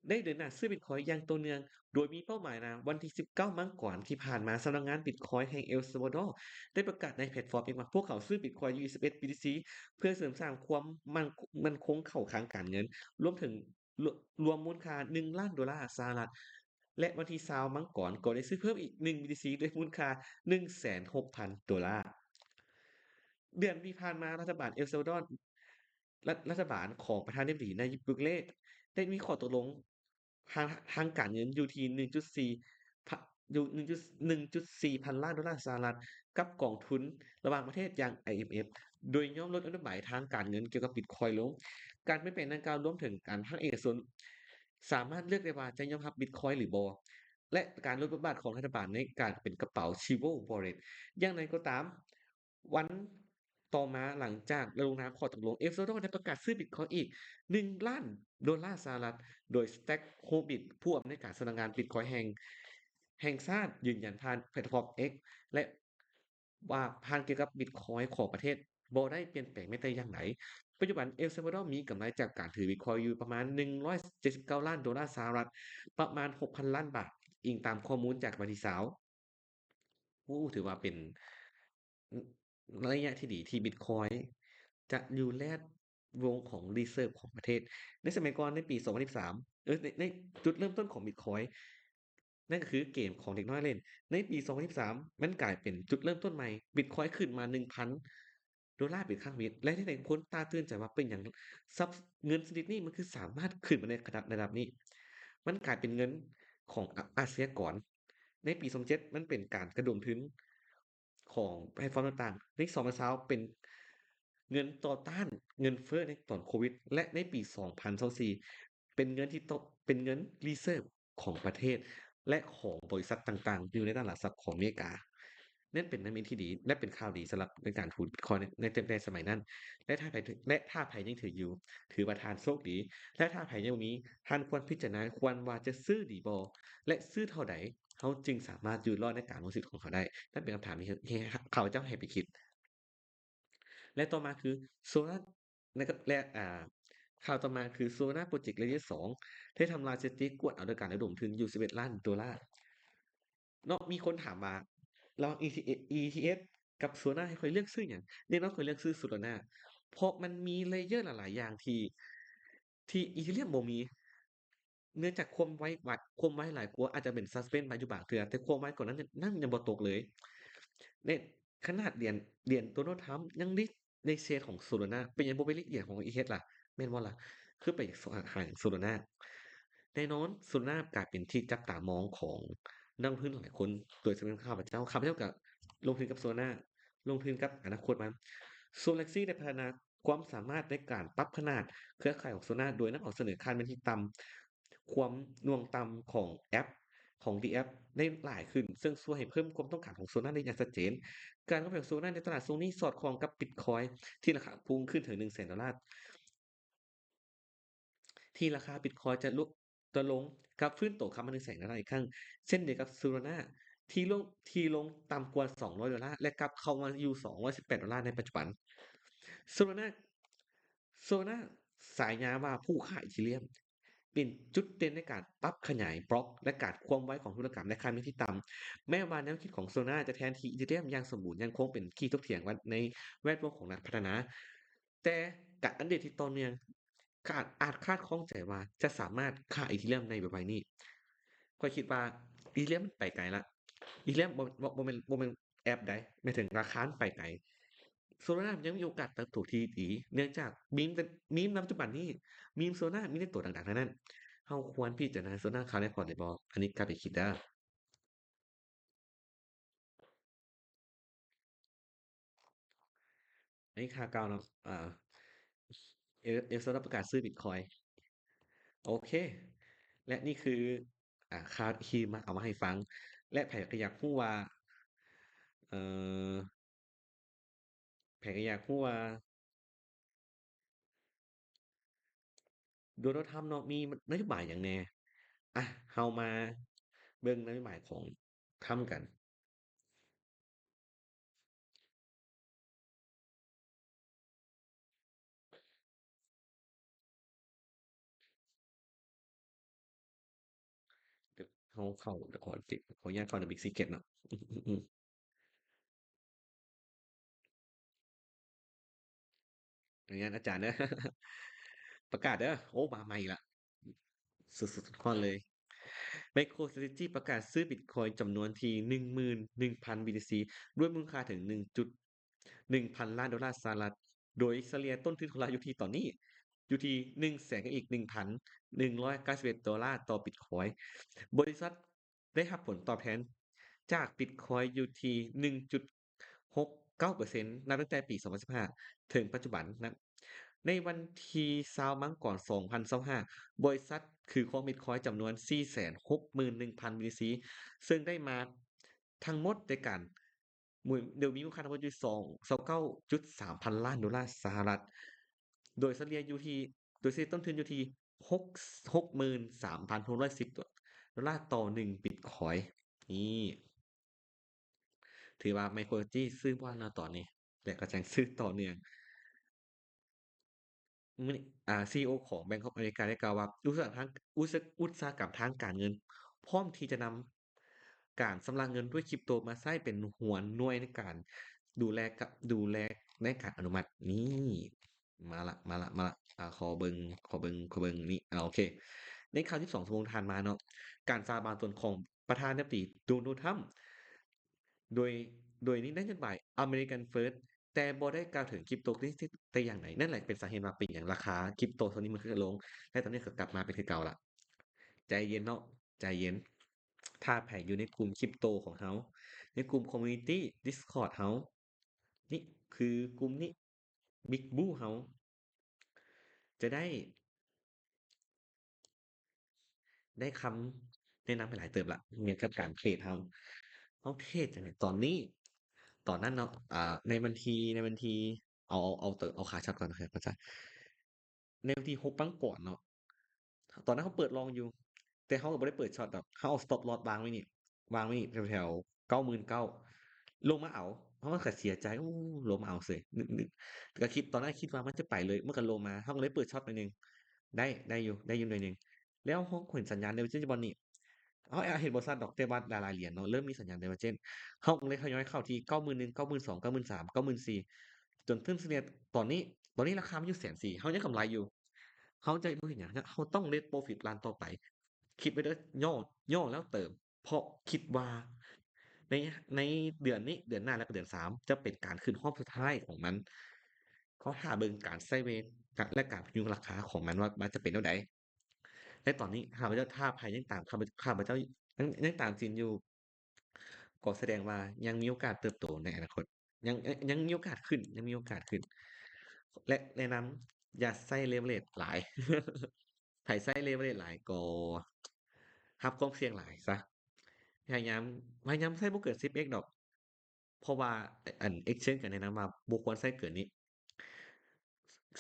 ໄດ້ເດີນໜ້າຊື້ບິດຄອຍຢ່າງຕໍ່ເນື່ອງ, ໂດຍມີເປົ້າໝາຍໃນວັນທີສິບເກົ້າມັງກອນທີ່ຜ່ານມາ, ສຳນັກງານບິດຄອຍແຫ່ງເອລຊາວາດໍ ໄດ້ປະກາດໃນແພລດຟອມ X ວ່າ ພວກເຂົາຊື້ບິດຄອຍຢູ່ຊາວເອັດ ບີ ທີ ຊີ ເພື່ອເສີມສ້າງຄວາມໝັ້ນ ໝັ້ນຄົງຂອງທາງການເງິນ, ລວມເຖິງ ລວມ ລວມມູນຄ່າໜຶ່ງລ້ານໂດລາສະຫະລັດ ແລະ ວັນທີຊາວມັງກອນກໍໄດ້ຊື້ເພີ່ມອີກໜຶ່ງ ບີ ທີ ຊີ ດ້ວຍມູນຄ່າໜຶ່ງແສນຫົກພັນໂດລາ. ເດືອນທີ່ຜ່ານມາ, ລັດຖະບານເອລຊາວາດໍ ລັດ ລັດຖະບານຂອງປະທານາທິບໍດີ ນາຢິບ ບູເກເລ ໄດ້ມີຂໍ້ຕົກລົງທາງ ທາງການເງິນຢູ່ທີ່ໜຶ່ງຈຸດສີ່ ພະ ຢູ່ໜຶ່ງຈຸດ ໜຶ່ງຈຸດສີ່ພັນລ້ານໂດລາສະຫະລັດ ກັບກອງທຶນລະຫວ່າງປະເທດຢ່າງ ໄອເອັມເອັຟ ໂດຍຍອມລົດນະໂຍບາຍທາງການເງິນກ່ຽວກັບບິດຄອຍລົງ. ການປ່ຽນແປງດັ່ງກ່າວລວມເຖິງການໃຫ້ເອກະຊົນສາມາດເລືອກໄດ້ວ່າຈະຍອມຮັບບິດຄອຍຫຼືບໍ່ ແລະ ການຫຼຸດບົດບາດຂອງລັດຖະບານໃນການເປັນກະເປົາ Silver Wallet. ຢ່າງໃດກໍຕາມ, ວັນຕໍ່ມາຫຼັງຈາກລົງນາມຂໍ້ຕົກລົງ, ເອລຊາວາດໍໄດ້ປະກາດຊື້ບິດຄອຍອີກໜຶ່ງລ້ານໂດລາສະຫະລັດ, ໂດຍ Stack Hobbit ຜູ້ອຳນວຍການສຳນັກງານບິດຄອຍແຫ່ງ ແຫ່ງຊາດ ຢືນຢັນຜ່ານແພລດຟອມ X ແລະ ວ່າຜ່ານກ່ຽວກັບບິດຄອຍຂອງປະເທດບໍ່ໄດ້ປ່ຽນແປງແມ້ແຕ່ຢ່າງໃດ. ປັດຈຸບັນ ເອລຊາວາດໍມີກຳໄລຈາກການຖືບິດຄອຍຢູ່ປະມານໜຶ່ງຮ້ອຍເຈັດສິບເກົ້າລ້ານໂດລາສະຫະລັດ, ປະມານຫົກພັນລ້ານບາດ, ອີງຕາມຂໍ້ມູນຈາກວັນທີຊາວ. ໂອ້ ຖືວ່າເປັນ ໄລຍະທີ່ດີທີ່ບິດຄອຍຈະຢູ່ແວດວົງຂອງ reserve ຂອງປະເທດ. ໃນສະໄໝກ່ອນ, ໃນປີສອງພັນສິບສາມ ເອີ ໃນ ໃນຈຸດເລີ່ມຕົ້ນຂອງບິດຄອຍ, ນັ້ນກໍຄືເກມຂອງເດັກນ້ອຍຫຼິ້ນ. ໃນປີສອງພັນສິບສາມ ມັນກາຍເປັນຈຸດເລີ່ມຕົ້ນໃໝ່, ບິດຄອຍຂຶ້ນມາໜຶ່ງພັນໂດລາເປັນຄັ້ງທຳອິດ ແລະ ເຮັດໃຫ້ຄົນຕາຕື່ນໃຈວ່າເປັນຫຍັງຊັບ ເງິນຊະນິດນີ້ມັນຄືສາມາດຂຶ້ນມາໄດ້ຂະໜາດລະດັບນີ້. ມັນກາຍເປັນເງິນຂອງອາ ອາຊະຍາກອນ. ໃນປີສອງພັນເຈັດ ມັນເປັນການກະດົມທຶນຂອງແພລດຟອມຕ່າງໆ. ໃນສອງພັນຊາວ ເປັນເງິນຕໍ່ຕ້ານເງິນເຟີ້ໃນຕອນໂຄວິດ ແລະ ໃນປີສອງພັນຊາວສີ່ ເປັນເງິນທີ່ຕົກ ເປັນເງິນ reserve ຂອງປະເທດ ແລະ ຂອງບໍລິສັດຕ່າງໆ ຢູ່ໃນຕະຫຼາດຫຼັກຊັບຂອງອາເມລິກາ. ນັ້ນເປັນນິມິດທີ່ດີ ແລະ ເປັນຂ່າວດີສຳລັບໃນການຖືບິດຄອຍໃນ ໃນ ໃນສະໄໝນັ້ນ ແລະ ຖ້າໃຜ ແລະ ຖ້າໃຜຍັງຖືຢູ່ ຖືວ່າທ່ານໂຊກດີ ແລະ ຖ້າໃຜຍັງບໍ່ມີ ທ່ານຄວນພິຈາລະນາ ຄວນວ່າຈະຊື້ດີບໍ່ ແລະ ຊື້ເທົ່າໃດ ເຮົາຈຶ່ງສາມາດຢູ່ລອດໃນການລົງທຶນຂອງເຂົາໄດ້. ນັ້ນເປັນຄຳຖາມທີ່ ທີ່ຂ້າພະເຈົ້າໃຫ້ໄປຄິດ. ແລະ ຕໍ່ມາຄື Solana ແລະ ອ່າ ຂ່າວຕໍ່ມາຄື Solana Project Layer ສອງ ໄດ້ທຳລາຍສະຖິຕິກວດເອົາດ້ວຍການລະດົມທຶນຢູ່ສິບເອັດລ້ານໂດລາ. ເນາະ ມີຄົນຖາມວ່າ ລະຫວ່າງ ETH ກັບ Solana ໃຫ້ຂ້ອຍເລືອກຊື້ຫຍັງ? ແນ່ນອນຂ້ອຍເລືອກຊື້ Solana ເພາະມັນມີ layer ຫຼາຍໆຢ່າງທີ່ ທີ່ Ethereum ບໍ່ມີ. ເນື່ອງຈາກຄວາມໄວ ຄວາມໄວຫຼາຍກວ່າ ອາດຈະເປັນ suspense ໄປຢູ່ບາງເທື່ອ, ແຕ່ຄວາມໄວກ່ອນນັ້ນ ນັ້ນຍັງບໍ່ຕົກເລີຍ. ໃນຂະໜາດຫຼຽນ ຫຼຽນ Donald Trump ຍັງ list ໃນ chain ຂອງ Solana ເປັນຫຍັງບໍ່ໄປ list ຫຼຽນຂອງ ETH ລະ? ແມ່ນບໍ່ລະ? ຄືໄປຫາ ຫາ Solana. ແນ່ນອນ Solana ກາຍເປັນທີ່ຈັບຕາມອງຂອງນັກລົງທຶນຫຼາຍຄົນ, ໂດຍສະເພາະຂ້າພະເຈົ້າ. ຂ້າພະເຈົ້າກໍລົງທຶນກັບ Solana, ລົງທຶນກັບອະນາຄົດມັນ. Solexi ໄດ້ພັດທະນາຄວາມສາມາດໃນການປັບຂະໜາດເຄືອຂ່າຍຂອງ Solana ໂດຍນຳເອົາສະເໜີຄ່າເມັນທີ່ຕ່ຳ, ຄວາມໜ່ວງຕ່ຳຂອງແອັບ ຂອງ DApp ໄດ້ຫຼາຍຂຶ້ນ, ເຊິ່ງຊ່ວຍໃຫ້ເພີ່ມຄວາມຕ້ອງການຂອງ Solana ໄດ້ຢ່າງຊັດເຈນ. ການເຄື່ອນໄຫວຂອງ Solana ໃນຕະຫຼາດຊ່ວງນີ້ສອດຄ່ອງກັບ Bitcoin ທີ່ລາຄາພຸ່ງຂຶ້ນເຖິງໜຶ່ງແສນໂດລາ. ທີ່ລາຄາ Bitcoin ຈະລົງ ຈະລົງກັບຟື້ນໂຕກັບມາໜຶ່ງແສນໂດລາອີກຄັ້ງ ເຊັ່ນດຽວກັບ Solana ທີ່ລົງ ທີ່ລົງຕ່ຳກວ່າສອງຮ້ອຍໂດລາ ແລະ ກັບເຂົ້າມາຢູ່ສອງຮ້ອຍສິບແປດໂດລາໃນປັດຈຸບັນ. Solana Solana ສາຍາວ່າຜູ້ຂ້າ Ethereum ເປັນຈຸດເດັ່ນໃນການປັບຂະຫຍາຍບລັອກ ແລະ ການຄວາມໄວຂອງທຸລະກຳ ແລະ ຄ່າເມັນທີ່ຕ່ຳ. ແມ້ວ່າແນວຄິດຂອງ Solana ຈະແທນທີ່ Ethereum ຢ່າງສົມບູນ ຍັງຄົງເປັນທີ່ຖົກຖຽງກັນໃນແວດວົງຂອງນັກພັດທະນາ, ແຕ່ການອັບເດດທີ່ຕໍ່ເນື່ອງ ອາດ ອາດຄາດຂ້ອງໃຈວ່າຈະສາມາດຂ້າ Ethereum ໃນໄວໆນີ້. ຂ້ອຍຄິດວ່າ Ethereum ໄປໄກລະ. Ethereum ບໍ່ ບໍ່ ບໍ່ແມ່ນ ບໍ່ແມ່ນແອັບໃດ, ໝາຍເຖິງລາຄາມັນໄປໄກ. Solana ຍັງມີໂອກາດເຕີບໂຕທີ່ດີ ເນື່ອງຈາກມີມ ມີມໃນປັດຈຸບັນນີ້ ມີມ Solana ມີແຕ່ໂຕດັງໆທັງນັ້ນ. ເຮົາຄວນພິຈາລະນາ Solana ຄາວແນວພອດ ຫຼືບໍ່? ອັນນີ້ກັບໄປຄິດເດີ້. ໃນຂ່າວກ່າວເນາະ ເອລຊາວາດໍປະກາດຊື້ບິດຄອຍ. ໂອເຄ ແລະ ນີ້ຄື ອ່າ ຂ່າວທີ່ມາເອົາມາໃຫ້ຟັງ ແລະ ໃຜກໍຢາກຮູ້ວ່າ ເອີ ໃຜກໍຢາກຮູ້ວ່າ ໂດນັລ ທຣຳ ເນາະ ມີນະໂຍບາຍຫຍັງແດ່? ອ່ະ ເຮົາມາເບິ່ງນະໂຍບາຍຂອງ ທຣຳ ກັນ. ເຮົາເຂົ້າ ຂໍ ຂໍອະນຸຍາດເຂົ້າໃນ Big Secret ເນາະ. ອະນຸຍາດອາຈານເດີ ປະກາດເດີ. ໂອ້ ມາໃໝ່ລະ ສົດໆຮ້ອນໆເລີຍ. MicroStrategy ປະກາດຊື້ Bitcoin ຈຳນວນທີ່ ໜຶ່ງໝື່ນໜຶ່ງພັນ BTC ດ້ວຍມູນຄ່າເຖິງ ໜຶ່ງຈຸດໜຶ່ງພັນລ້ານໂດລາສະຫະລັດ, ໂດຍສະເລ່ຍຕົ້ນທຶນຂອງລາວຢູ່ທີ່ ຕອນນີ້ຢູ່ທີ່ ໜຶ່ງແສນກັບອີກ ໜຶ່ງພັນໜຶ່ງຮ້ອຍເກົ້າສິບເອັດໂດລາຕໍ່ Bitcoin. ບໍລິສັດ ໄດ້ຮັບຜົນຕອບແທນຈາກ Bitcoin ຢູ່ທີ່ ໜຶ່ງຈຸດຫົກເກົ້າເປີເຊັນ ນັບຕັ້ງແຕ່ປີສອງພັນສິບຫ້າ ເຖິງປັດຈຸບັນນະ. ໃນວັນທີຊາວ ມັງກອນ ສອງພັນຊາວຫ້າ ບໍລິສັດຖືຄອງ Bitcoin ຈຳນວນ ສີ່ແສນຫົກໝື່ນໜຶ່ງພັນ BTC ເຊິ່ງໄດ້ມາທັງໝົດດ້ວຍກັນ ໂດຍມີມູນຄ່າທັງໝົດຢູ່ ສອງ ຊາວເກົ້າຈຸດສາມພັນລ້ານໂດລາສະຫະລັດ, ໂດຍສະເລ່ຍຢູ່ທີ່ ໂດຍສະເລ່ຍຕົ້ນທຶນຢູ່ທີ່ ຫົກ ຫົກໝື່ນສາມພັນຫົກຮ້ອຍສິບໂດລາຕໍ່ໜຶ່ງ Bitcoin. ນີ້ ຖືວ່າ MicroStrategy ຊື້ບໍ່ທັນແລ້ວຕອນນີ້ ແລະ ກໍຍັງຊື້ຕໍ່ເນື່ອງ. ມື້ນີ້ ອາ ຊີອີໂອ ຂອງ Bank of America ໄດ້ກ່າວວ່າ ອຸດສາຫະທາງ ອຸດສາ ອຸດສາຫະກຳທາງການເງິນ ພ້ອມທີ່ຈະນຳການຊຳລະເງິນດ້ວຍຄຣິບໂຕມາໃຊ້ເປັນຫົວໜ່ວຍໃນການດູແລກະ ດູແລໃນການອະນຸມັດ. ນີ້ ມາລະ ມາລະ ມາລະ ອາ ຂໍເບິ່ງ ຂໍເບິ່ງ ຂໍເບິ່ງ ນີ້ ອາ ໂອເຄ. ໃນຂ່າວສິບສອງຊົ່ວໂມງຜ່ານມາເນາະ ການສາບານຕົນຂອງປະທານາທິບໍດີ ໂດນັລ ທຣຳ ໂດຍ ໂດຍໃນນະໂຍບາຍ American First ແຕ່ບໍ່ໄດ້ກ່າວເຖິງຄຣິບໂຕເຄີເຣນຊີແຕ່ຢ່າງໃດ. ນັ້ນແຫຼະເປັນສາເຫດວ່າເປັນຫຍັງລາຄາຄຣິບໂຕຊ່ວງນີ້ມັນຄືລົງ ແລະ ຕອນນີ້ກໍກັບມາເປັນຄືເກົ່າລະ. ໃຈເຢັນເນາະ ໃຈເຢັນ. ຖ້າໃຜຢູ່ໃນກຸ່ມຄຣິບໂຕຂອງເຮົາ ໃນກຸ່ມ community Discord ເຮົາ ນີ້ຄືກຸ່ມນີ້ Big Blue ເຮົາ ຈະໄດ້ ໄດ້ຄຳແນະນຳໃຫ້ຫຼາຍເຕີບລະ ກ່ຽວກັບການເທຣດເຮົາ. ເຮົາເທຣດຈັ່ງໃດຕອນນີ້ ຕອນນັ້ນເນາະ ອາ ໃນວັນທີ ໃນວັນທີ ເອົາ ເອົາ ເອົາ ເອົາຂາຊອດກ່ອນນະ ເຂົ້າໃຈ. ໃນວັນທີຫົກ ປັງກອນເນາະ ຕອນນັ້ນເຮົາເປີດລອງຢູ່ ແຕ່ເຮົາກໍບໍ່ໄດ້ເປີດຊອດດອກ ເຮົາເອົາ stop loss ວາງໄວ້ນີ້ ວາງໄວ້ນີ້ແຖວໆ ເກົ້າໝື່ນເກົ້າ ລົງມາເອົາ ເຮົາກໍເສຍໃຈ ໂອ້ ລົງມາເອົາເສີຍ ນຶກ ນຶກ ກໍຄິດ ຕອນນັ້ນຄິດວ່າມັນຈະໄປເລີຍ ມັນກໍລົງມາ ເຮົາກໍເລີຍເປີດຊອດໜ້ອຍໜຶ່ງ ໄດ້ ໄດ້ຢູ່ ໄດ້ຢູ່ໜ້ອຍໜຶ່ງ. ແລ້ວເຮົາເຫັນສັນຍານ Divergence ຢູ່ບ່ອນນີ້ ເຮົາເຫັນບໍ່ຊັດດອກ ແຕ່ວ່າຫຼາຍໆຫຼຽນເນາະ ເລີ່ມມີສັນຍານ Divergence ເຮົາກໍເລີຍທະຍອຍເຂົ້າທີ່ ເກົ້າໝື່ນໜຶ່ງ ເກົ້າໝື່ນສອງ ເກົ້າໝື່ນສາມ ເກົ້າໝື່ນສີ່ ຈົນເຖິງສະເລ່ຍຕອນນີ້ ຕອນນີ້ລາຄາມັນຢູ່ແສນສີ່ ເຮົາຍັງກຳໄລຢູ່ ເຮົາຈະບໍ່ເຮັດຫຍັງ ເຮົາຕ້ອງເລດໂປຣຟິດຣັນຕໍ່ໄປ. ຄິດໄວ້ເດີ ຍໍ້ ຍໍ້ແລ້ວເຕີມ ເພາະຄິດວ່າໃນ ໃນເດືອນນີ້ ເດືອນໜ້າ ແລ້ວກໍເດືອນສາມ ຈະເປັນການຂຶ້ນຮອບສຸດທ້າຍຂອງມັນ. ເຮົາຖ້າເບິ່ງການໄຊເວ ແລະ ການຍຸງລາຄາຂອງມັນວ່າມັນຈະເປັນແນວໃດ. ແລະ ຕອນນີ້ຂ້າພະເຈົ້າ ຖ້າໃຜຍັງຕາມ ຂ້າພະ ຂ້າພະເຈົ້າຍັງ ຍັງຕາມຈີນຢູ່ ກໍສະແດງວ່າຍັງມີໂອກາດເຕີບໂຕໃນອະນາຄົດ ຍັງ ຍັງມີໂອກາດຂຶ້ນ ຍັງມີໂອກາດຂຶ້ນ ແລະ ແນະນຳຢ່າໃຊ້ leverage ຫຼາຍ ໃຜໃຊ້ leverage ຫຼາຍກໍຮັບຄວາມສ່ຽງຫຼາຍຊະ ພະຍາຍາມ ພະຍາຍາມໃຊ້ບໍ່ເກີນ ສິບເອັກ ດອກ ເພາະວ່າ ອັນ exchange ກໍແນະນຳວ່າບໍ່ຄວນໃຊ້ເກີນນີ້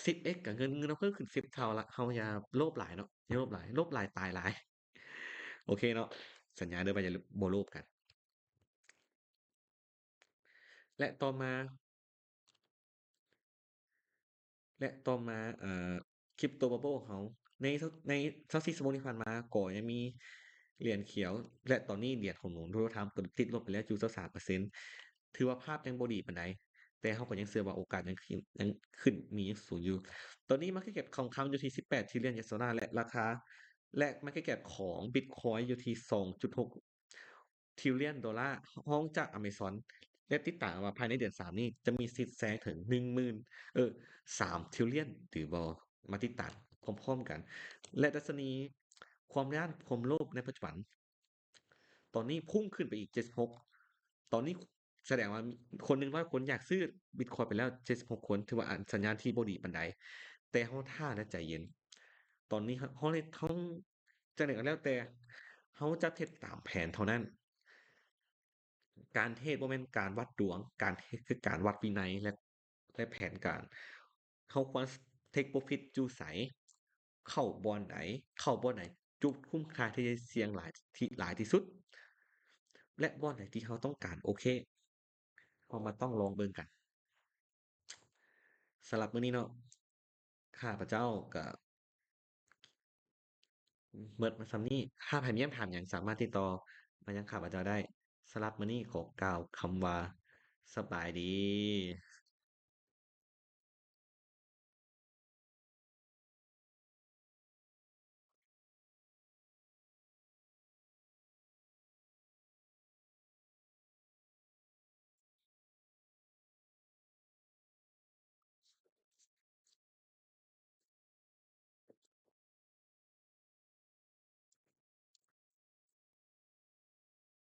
ສິບເອັກ ກໍເງິນ ເງິນເຮົາເພີ່ມຂຶ້ນສິບເທົ່າລະ ເຮົາຢ່າໂລບຫຼາຍເນາະ ຢ່າໂລບຫຼາຍ ໂລບຫຼາຍຕາຍຫຼາຍ. ໂອເຄເນາະ ສັນຍາເດີວ່າຈະບໍ່ໂລບກັນ. ແລະ ຕໍ່ມາ ແລະ ຕໍ່ມາ ເອີ crypto bubble ຂອງເຮົາ ໃນ ໃນຊາວສີ່ຊົ່ວໂມງທີ່ຜ່ານມາກໍຍັງມີຫຼຽນຂຽວ ແລະ ຕອນນີ້ຫຼຽນຂອງໂດນັລ ທຣຳ ກໍຕິດລົບໄປແລ້ວຢູ່ຊາວສາມເປີເຊັນ ຖືວ່າພາບຍັງບໍ່ດີປານໃດ ແຕ່ເຮົາກໍຍັງເຊື່ອວ່າໂອກາດຍັງຂຶ້ນ ຍັງຂຶ້ນ ມີຍັງສູງຢູ່. ຕອນນີ້ market cap ທອງຄຳຢູ່ທີ່ສິບແປດ trillion US dollar ແລະ ລາຄາ ແລະ market cap ຂອງ Bitcoin ຢູ່ທີ່ສອງຈຸດຫົກ trillion dollar ຮອງຈາກ Amazon ແລະ ຕິດຕາມວ່າພາຍໃນເດືອນສາມນີ້ຈະມີສິດແຊງເຖິງໜຶ່ງໝື່ນ ເອີ ສາມ trillion ຫຼືບໍ່ ມາຕິດຕາມພ້ອມໆກັນ. ແລະ ດັດຊະນີຄວາມຢ້ານ ຄວາມໂລບໃນປັດຈຸບັນ ຕອນນີ້ພຸ່ງຂຶ້ນໄປອີກເຈັດສິບຫົກ ຕອນນີ້ສະແດງວ່າຄົນໜຶ່ງຮ້ອຍຄົນຢາກຊື້ Bitcoin ໄປແລ້ວເຈັດສິບຫົກຄົນ ຖືວ່າ ອາ ສັນຍານທີ່ບໍ່ດີປານໃດ ແຕ່ເຮົາຖ້າ ແລະ ໃຈເຢັນ. ຕອນນີ້ເຮົາ ເຮົາເຮັດ ເຮົາ ຈັ່ງໃດກໍແລ້ວແຕ່ ເຮົາຈະເຮັດຕາມແຜນເທົ່ານັ້ນ. ການເທຣດບໍ່ແມ່ນການວັດດວງ ການເທຣດຄືການວັດວິໄນ ແລະ ແລະ ແຜນການ. ເຮົາຄວນ take profit ຢູ່ໃສ ເຂົ້າບ່ອນໃດ ເຂົ້າບ່ອນໃດ ຈຸດຄຸ້ມຄ່າທີ່ຈະສ່ຽງຫຼາຍ ທີ່ ຫຼາຍທີ່ສຸດ ແລະ ບ່ອນໃດທີ່ເຮົາຕ້ອງການ ໂອເຄ ເຮົາມາຕ້ອງລອງເບິ່ງກັນ. ສຳລັບມື້ນີ້ເນາະ ຂ້າພະເຈົ້າກະ ໝົດສ່ຳນີ້. ຖ້າໃຜມີຄຳຖາມຫຍັງ ສາມາດຕິດຕໍ່ມາຍັງຂ້າພະເຈົ້າໄດ້. ສຳລັບມື້ນີ້ຂໍກ່າວຄຳວ່າ ສະບາຍດີ.